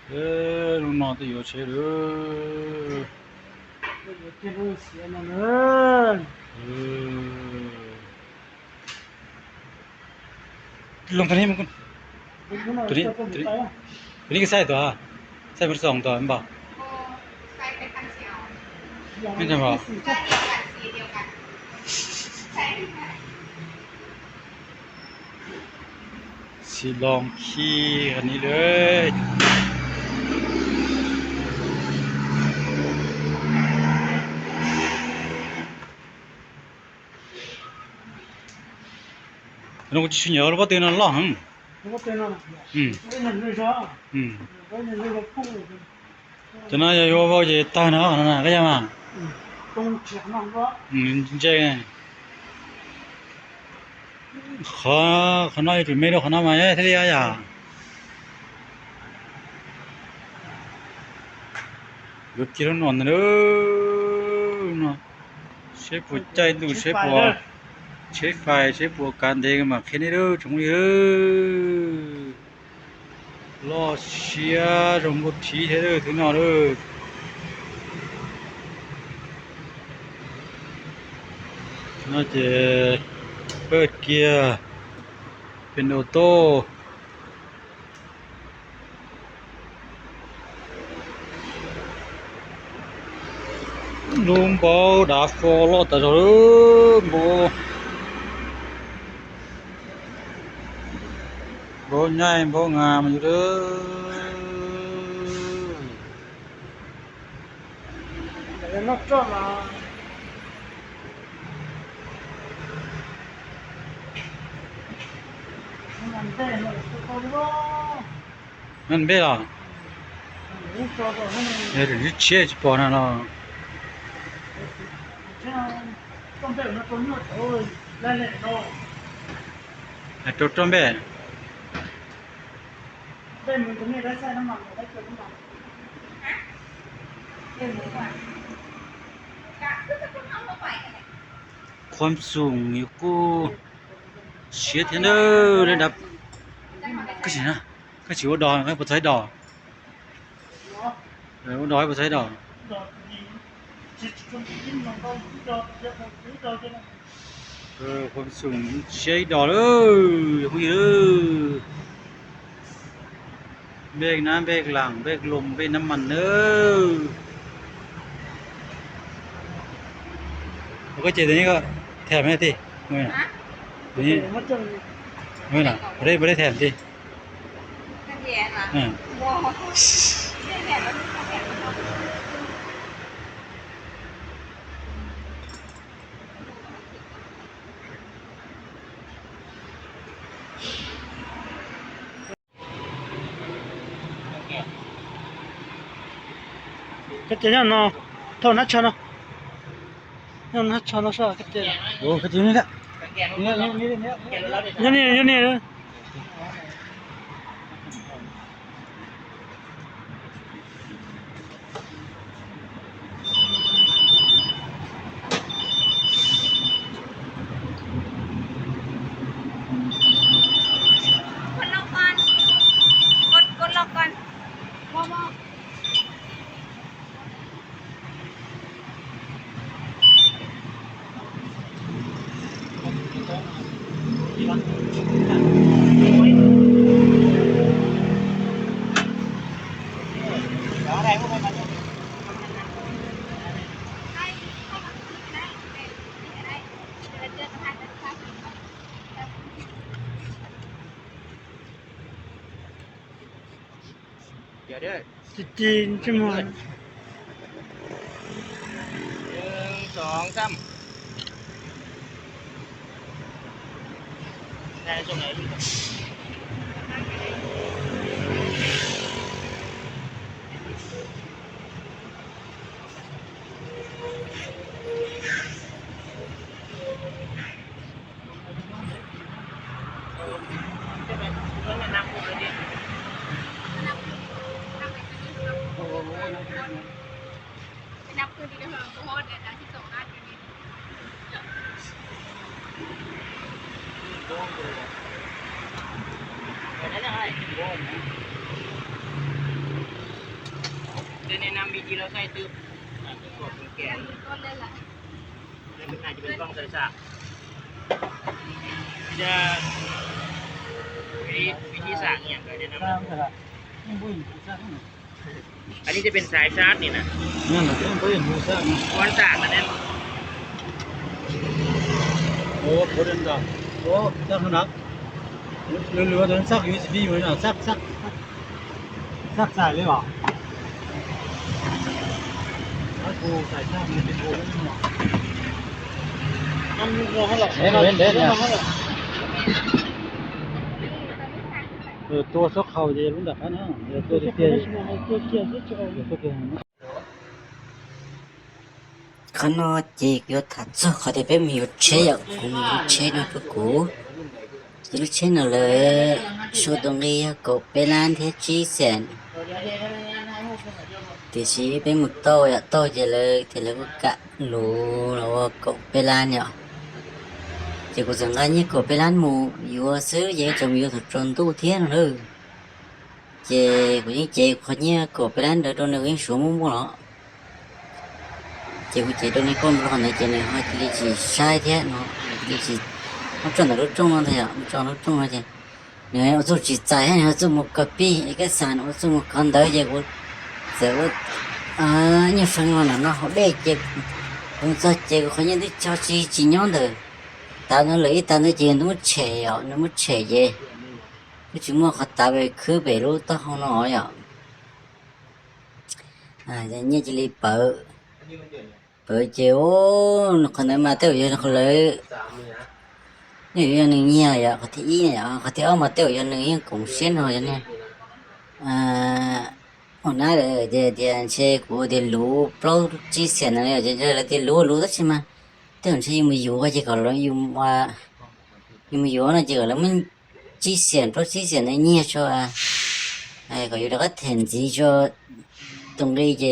Hnub no twb yuav tsheb lawm. Loo tus, tus, tus neb xaij tuaj, xaij mus xoom tuaj npog. Xi loo khi qhov ni lawm. No kuv tsis nyiam lub pob tw no loj heev. Cov no yog yuav vau ces tawg no qhov no na koj yog mas. Ntse, qhov, qhov no yuav tsum me dua qhov no mas thiaj li yam. Yuav kiag lub no ntag na. Seb puas caij ntuj, seb puas, tsheb fais seb puas kav ntev mam qhia nej lawm tsoom phooj ywg. Loj siab zoo nkauj thiab thiab lawm tus no lawm. No ces pawg kiag pem nraum toj. Lub npaub dav fo loj tas zog lawm, npaub, npaub nyaij npaub ngas mas yus lawm. Noj npej los? Tshiab tsis pom na los. Rau roj npej. Khuam xoom yuav kuj siab thiab na. Koj tsis ua dos koj puas txog ib dos? Ua dos puas txog ib dos? Khuam xoom siab ib dos lawm, phooj ywg. Npej nab npej laam npej loos npej nab mas nawb. Koj ces tus neb them me tij, tus neb, tus neb them tij. Koj ces nyob no, thauj hnab tsho no, nyob hnab tsho no saib koj ces. Yog ni, yog ni. Ci ci ntsej muag. Ib lab saib twb, kua mus ke, aja peb pab xav xav, vib thib xav nyiam nkawd li no. Anv twb peb xav xav li na, kuv xav na, ua pov da, ua da na, lwm lwm tus xav U S B mus no, xav xav xav xav li os. Tua sab qhau ces lub nram qab no, tua tiag tiag. Qhov no ces kuv yuav tham txog qhov tias peb mus yuav tsheb yom, kuv mus yuav tsheb no rau kuv. Ces lub tsheb no lawv suav tus nqi yog kaum peb lab thiab tsib xees, tiam sis peb mus tau yom, tau ces lawv tias lawv kuj kam luv los ua kaum peb lab yom. Ces kuv txawm nqa nyiaj kaum peb lab mus yuav xwb, ces tseem mus yuav thaum tsaus ntuj thiab no na. Ces kuv yeej cev qhov nyiaj kaum peb lab ntawd rau nws, kuv yeej suav muaj muaj los. Ces kuv cev rau nws kauj nploog ntawd ces nws ho cia li tsis saib thiab no, nws cia li tsis muab tso ntawm lub rooj no ntag yom, muab tso lub rooj no ces nws ua txuj tsis txais thiab, nws ua txuj mus kov pij es kab xas, nws ua txuj mus kov ntawv ces kuv txawm ua nyiaj feeb los nram no hauv dej ces kuv mus txog ces kuv qhov nyiaj twb tso tsis tsis nyob ntawm tav ntawd lawm, ib tav ntawd ces nws muab tshem os, nws muab tshem ces twb tsis muaj qhov tav khwb pem lub taub hau no yom. Nyiaj cia li pawv, pawv ces qhov ntawd mas tej zaum yog qhov lawv, tej zaum yog nws nyiag yom, qhov thib ib yom, qhov thib ob mas tej zaum yog nws yeej koom siab no yom. Ua nab lawm tias ntshe kuv tias luv plaub tsib xiam no yom, ces lawv tias luv luv tab sis mas tej zaum ntshe yus mus yuav ces kom lawv, yus mus yuav no ces kom lawv muab tsib xiam plaub tsib xiam ntawd nyiag tso, kom yus rov qab them ntxiv tso tus nqi ces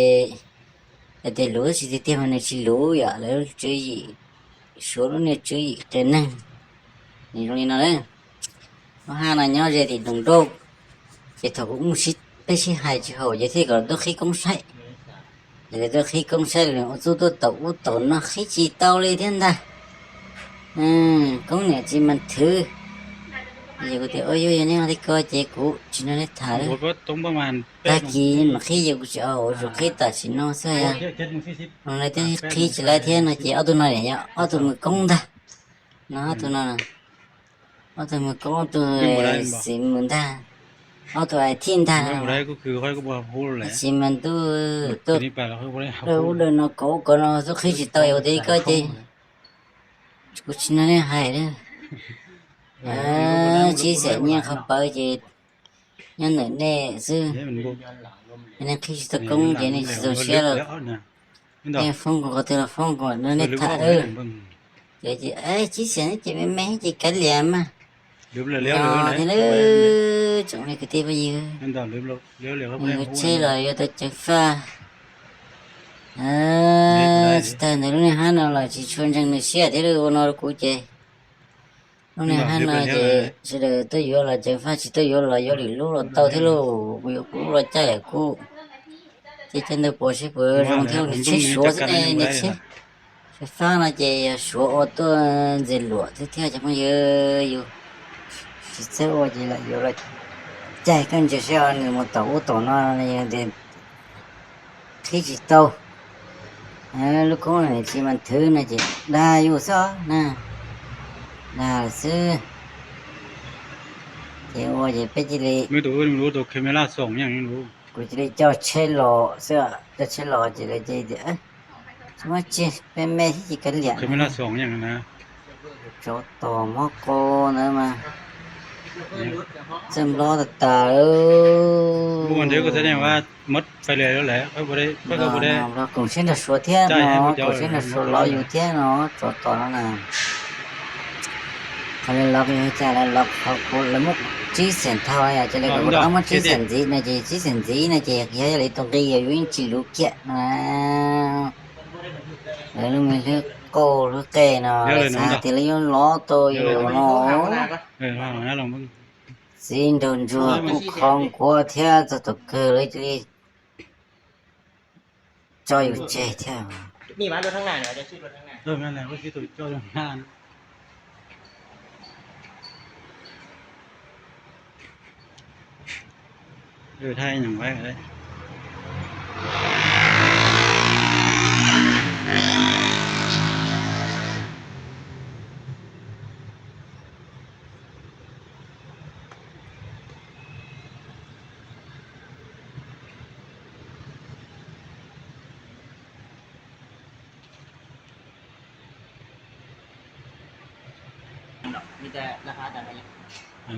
tias luv tab sis tiag tiag mas nws tsis luv yom, lawv tswv yim, suav lub niag tswv yim qias neeg. Nws zoo li no na, lub haj no nyob ze tim Doos Nrauj, ces thaum kuv mus sib, peb sib hais tsis haum ces thiaj kom tuaj qhib koob saib. Ces lawv tuaj qhib koob saib, lawv ua txuj tuaj taum ub taum no qhib tsis tau li thiab ntag. Koob niam txiv mas nthwv. Ces kuv tias, ua yuav yog nej ua li ko ces kuv tsis nrog nej tham lawm. Tag kis mam qhib, ces kuv tsis ua, kuv tsuas qhib tam sim no xwb. Los lawv twb qhib tsis laib thiab no ces ob tug no niam yog ob tug mus koob ntag. No ob tug no, ob tug mus koob, ob tug xis mus ntag, ob tug hais thij ntag. Tab sis mas ntuj, tuaj dawb ub dawb no, kov ub kov no, tuaj qhib tsis tau, yog ua li ko ces kuv tsis nrog nej hais lawm. Tsib xeem nyiaj qhov pawv ces nyob ntawm nej xwb. Nej qhib tsis tau koob ces nej tsis txaus siab los nej foob kuv qhov twg los foob kuv, nrog nej tham lawm. Ces tsib xeem ces me me ces kav liam mas. Thiab lawm tsoom me kwv tij phooj ywg, mus yuav tsheb los yuav tau ceev faj. Tsis tas ntawd lub niag hab no los tsis tshua ntseeg nws siab thiab, ua no rau kuv ces lub niag hab no ces sawv daws tuaj yuav los ceev faj, tsis tuaj yuav los yuav lwm lub los tau thiab lauj. Kuv yuav kuv lub los caij lawm kuj ces caij ntawd puas seb puas zoo thiab, niag tsheb suav xwb ne, niag tsheb fab no ces yog suav ua tuaj ntxias luam xwb thiab cov phooj ywg. Yus tsis txawj ua ces lam yuav los caij koj ntsia seb nws mus tom ub tom no, qhib tsis tau. Lub koob niam txiv mas nthwv no ces dag yus xwb na, dag lawm xwb. Ces ua ces peb cia li, kuv cia li coj tsheb los xwb, coj tsheb los ces lawv cia li tias tsis muaj tsi, peb me thiab ces kav liam. Tsov tom mob qau ntawd mas txawj nplob tas tas. Nplob koom siab nrog suav thiab no, koom siab nrog suav lov yus thiab no, tsov tom no na. Qhov lawv lov yus cas lawv lov, qhov kuv lawv muab tsib xees thau yom, ces lawv kom kuv rov qab muab tsib xees ntxiv no ces tsib xees ntxiv no ces yog yog li tus nqi yog yus yeej tsis luv kiag no. Lawv lub me hlwb qauj hlwb qej no lawv xav hais tias lawv yuav lov tau yus no. Txiv nraug ntsuag kuj kho nkuav thiab txog tom kawg lawv cia li coj yus tseg thiab.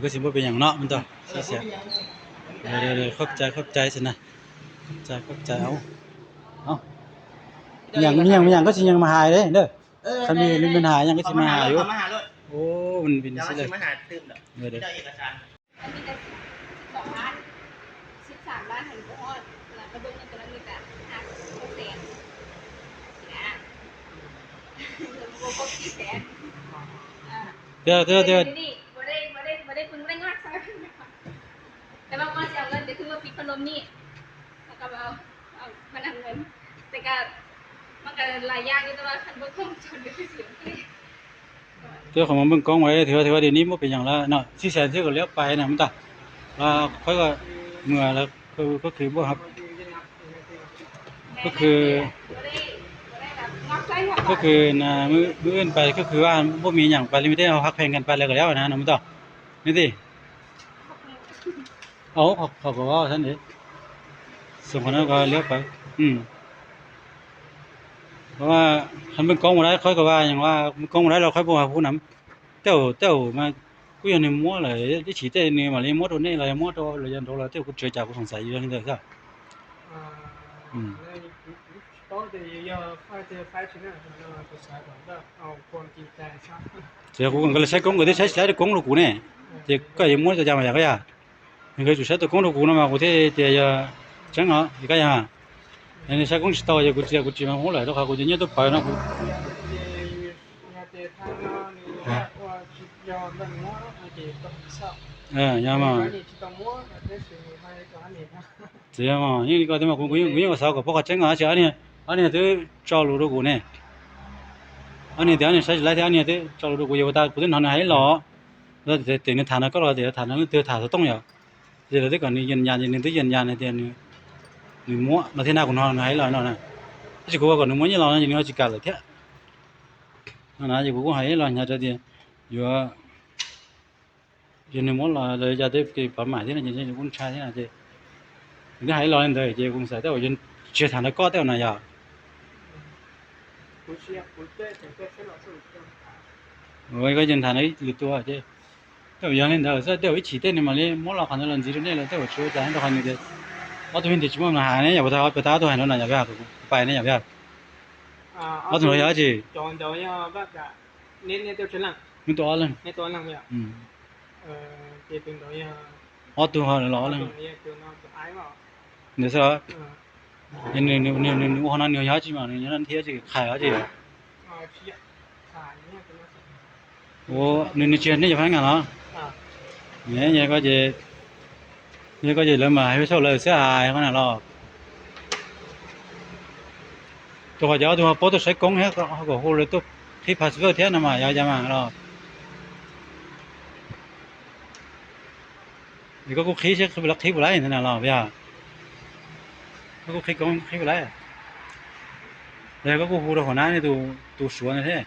Koj tsis muaj pes yam no me ntag. Khov cai, khov cai xwb na. Khov cai, khov cai. Yam, yam koj tsis nyeem mas hais li ntawd. Qhov me me hais yam koj tsis mas hais yuav. Ua, vim xwb lawm. Thiab, thiab, thiab. Twb qhov muaj npawj koob ua thiab, thiab tias neb muaj pes yam lawm no, txhij xees twb kom liab pais na me ntag. Qhov muag lawm, koj khwv npauj, koj khwv, koj khwv, mwb wb pais koj khwv vaj npauj me yam pais li me tej hab pheej nkaus pais lawm kom liab na no me ntag. Neb twb qhov kom xab nti, xoo qhov no liab pais. Qhov npawj koob ua dab qhov kom vaj, npawj koob ua dab los qhov muag hauv na. Tej, tej mas kuj yog nws muab lawm ib chim tej nws mam li muab rau nej los yog muab rau los yog nraud los tej kuv tsis cas kuv xoom xaiv yog li ntawd xwb. Tsis yog kuv kom nkawd los saib koob, nkawd twb saib tsis laib rau koob rau kuv ne, ces koj yuav muab cov cas mas yog koj yog, nkawd tsum saib tau koob rau kuv no mas kuv thiaj tias yog tseeb os, koj yog. Nws saib koob tsis tau ces kuv tsis, kuv tsis mas muab lawm rau qhov kuv ces nyiaj tuaj pawv no kuv Txiv, yeej li ko tias mas kuv yeej xav kom pom qhov tseeb os, tab sis ob niag twb tso lus rau kuv ne. Ob niag tias ob niag saib tsis laib thiab ob niag twb tso lus rau kuv, yog ua tas kuv twb hnov nws hais ib los, tias nws tham nrog koj los tias tham nrog leej twg tham xov tooj yom. Ces lawv twb kom nws yees yas ces nws twb yees yas tias nws muab no thiab na, kuv hnov nws hais ib los no na. Tab sis kuv kom nws muab nyiaj los no ces nws ho tsis kam lawm thiab. No na ces kuv kuj hais ib los nyob rau tias yuav, yog nws muab los lawv cas tej kev pov mam thiab no ces kuj ntshai thiab no ces nws twb hais ib los li ntawd ces kuv xav tej uas yog tsis tham nrog koj tej uas na yog. Koj yeej tham nrog ib lwm tus ces tej uas yog li ntawd xwb, tej uas ib chim tej nws mam li muab los qhov ntawd los ntxiv rau nej lawm tej uas tsis ua cas rau qhov nws tias ob tug hais tias tsis muaj mas hais ne yom, puas tas ob tug hais no na yom, pais ne yom. Ob tug no yog dab tsi? Neb tua ob leeg. Ob tug ho los ob leeg. Ntawd xwb los. Nws ua qhov no nws yog dab tsi mas nws nyob thiab tsis qhais dab tsi? Ua, nws, nws tsis yog nej cov phab ngas los? Yog koj ces, yog koj ces lawv mas hais xauj lawv xwb hais qhov na los. Rau qhov cov ob tug ho paub tuaj saib koob thiab ho kom hu lawv tuaj qhib password thiab no mas yog cas mas los. Es koj kuj qhib seb qhib puas laib, qhib puas laib ntawd na los yog. Koj kuj qhib koob qhib puas laib. Los yog koj kuj hu rau hauv nab nej tus suav ntawd thiab.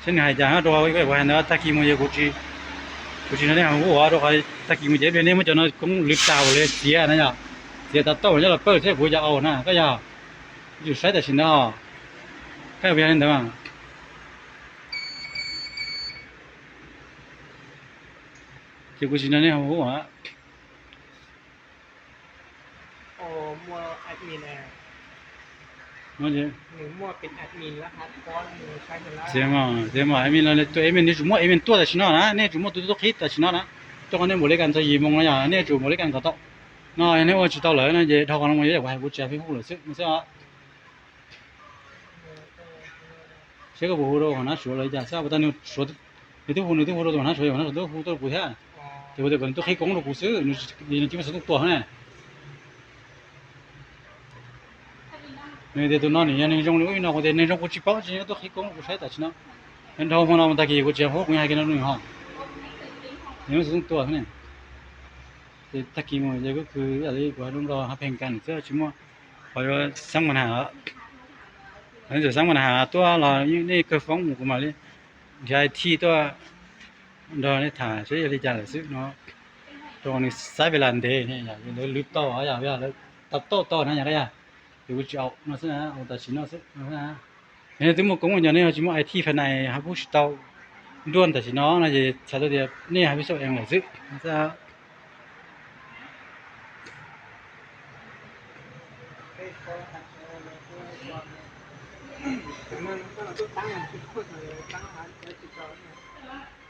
Seb nws hais cas rau, koj hais ntawd tag kis mus ces kuv tsis, kuv tsis nrog nej ua rau qhov tag kis mus ces nej muab cov no koob lwv tas ua li txiav na yog. Txiav tas tauj coj los pawj thiab kuv yog au na koj yog. Kuv tsum saib tam sim ntawd. Koj puas yog li ntawd mas? Ces kuv tsis nrog nej ua. Txiav mas, txiav mas, admin los tus admin nws tsum muaj admin tuaj tam sim no na, nej tsum muaj tus tuaj qhib tam sim no na. Rau qhov nej npaum li kas txog yim moos no yog nej tsum npaum li kas kom tau. No yog nej ua tsis tau lawm no ces dhau qhov no mus yog kuv hais kuv tsis pheej hu lawm xwb no xwb os. Seb koj puas hu rau hauv nab suav los li cas xwb, puas tas nws, nws twb hu, nws twb hu rau tus hauv nab suav, hauv nab suav twb hu tuaj rau kuv thiab. Ces kuv tias kom nws tuaj qhib koob rau kuv xwb, nws tsis muaj xov tooj tuaj ne. Nws tias tus no nws yog neeg zoo li ub li no, kuv tias neeg zoo kuv tsis paub, tsis nyob tuaj qhib koob kuv saib tam sim no. Nrau hmo no mus tag kis kuv tsis hu kuv yeej hais kiag rau nws ho. Nws lub xov tooj tuaj xwb ne. Ces tag kis mus ces kuj kws ib yam li kuv hais lus nrog hab pheej kas xwb, tsis muaj qhov yuav xab mas has. Qhov txawm xab mas has tuaj los nej kawg foob mus kuv mam li nrhiav I T tuaj nrog nej tham seb yog li cas lawm xwb no. Rau nws xaib pem lam ntev, lawv lwv tau yog lawv tau tau tau na yog yog, ces kuv tsis au no xwb na, ua tam sim no xwb. Yog nej twb muaj koob muaj nco, nej ho tsis muaj I T fab nais ho pub tsis tau nruaj tam sim no no ces txhais tau tias nej hais pib xauj eev lawm xwb.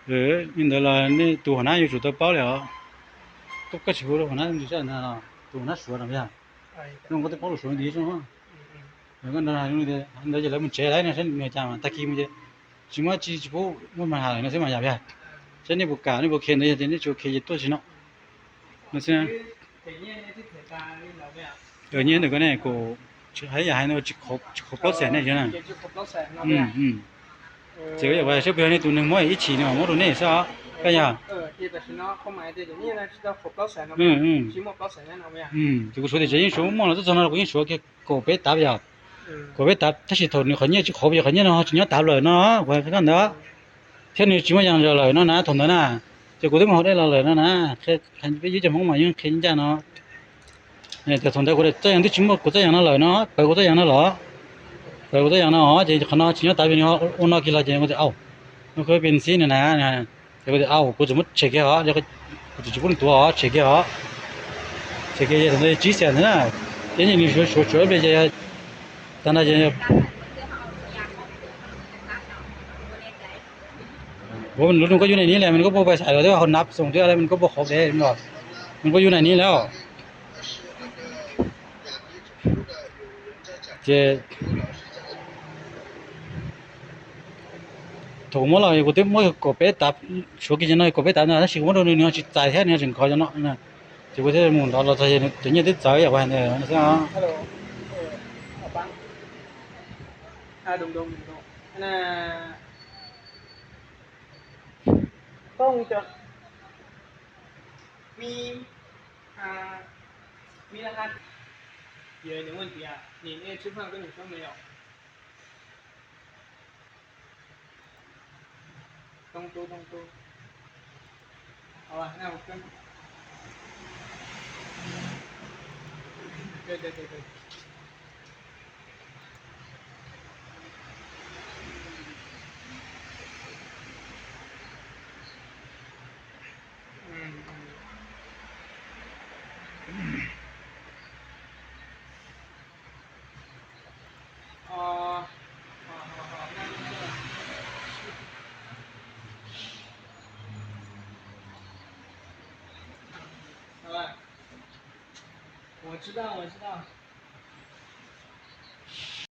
Li ntawd los nej tus hauv nab yuav tsum tau paub li os. Koj tsis hu rau hauv nab ntsis, tus hauv nab Suav no yog, no koj twb paub lus Suav ntxiv. Koj nrog ntawd ces lawv mus tsev lawm no, saib nws cas mas tag kis mus ces tsis muaj tsi, tsis pub muaj mas has lawm no xwb mas yog yog. Saib nej puas kam, nej puas khev ntawd, yog tias nej tsis ua khev ces tuaj tsis no no xwb. Nyiaj ntawm ko ne, kuv hais yam hais no tsis qhuav plaub xees ne. Ces yog saib puas yog nej tus neeg muab ib chim no muab rau nej xwb os. Koj yog, ces kuv suav tias tseem yeej suav muaj los txog no kuv yeej suav kiag kaum peb tav yog. Kaum peb tav tab sis thaum nws qhov nyiaj tsis qhuav, yog qhov nyiaj no ho tsis nyob tav lawm no, kuv hais koj ntawd. Thiab nws tsis muaj yas zog lawm no na, thaum ntawd na, ces kuv twb mus haus dej los lawm no na. Qhia peb ib cov Hmoob mas yeej qhia ncaj no. Tias thaum ntawd kuv txoj yas twb tsis muaj kuv txoj yas no lawm no, pawv kuv txoj yas no los, pawv kuv txoj yas no ces qhov no tsis nyob tav, nws ua no kiag los ces kuv tias au, no kuv pes xib no na. Ces kuv tias au, kuv txawm muab tshem kiag os, kuv txawm tsis pub nws tuav os, tshem kiag os. Tshem kiag ces thaum ntawd tsib xees ntawd na, ces nws suav suav ib pliag ces tag nrho ces kuv lub nus koj yug nai ni li, me koj puas pais xais los twb hau nab xoos twb li, me koj puas qhuav li, me koj yug nai ni li. Ces thaum kuv muab los kuv twb muab kaum peb tav, suav kiag no kaum peb tav ntag, tab sis kuv muab rau nws nws tsis txais thiab nws tseem kho cov no. Ces kuv thiaj mus nrov los txog cov nyiaj twb txawv yam kuv hais ntawd xwb.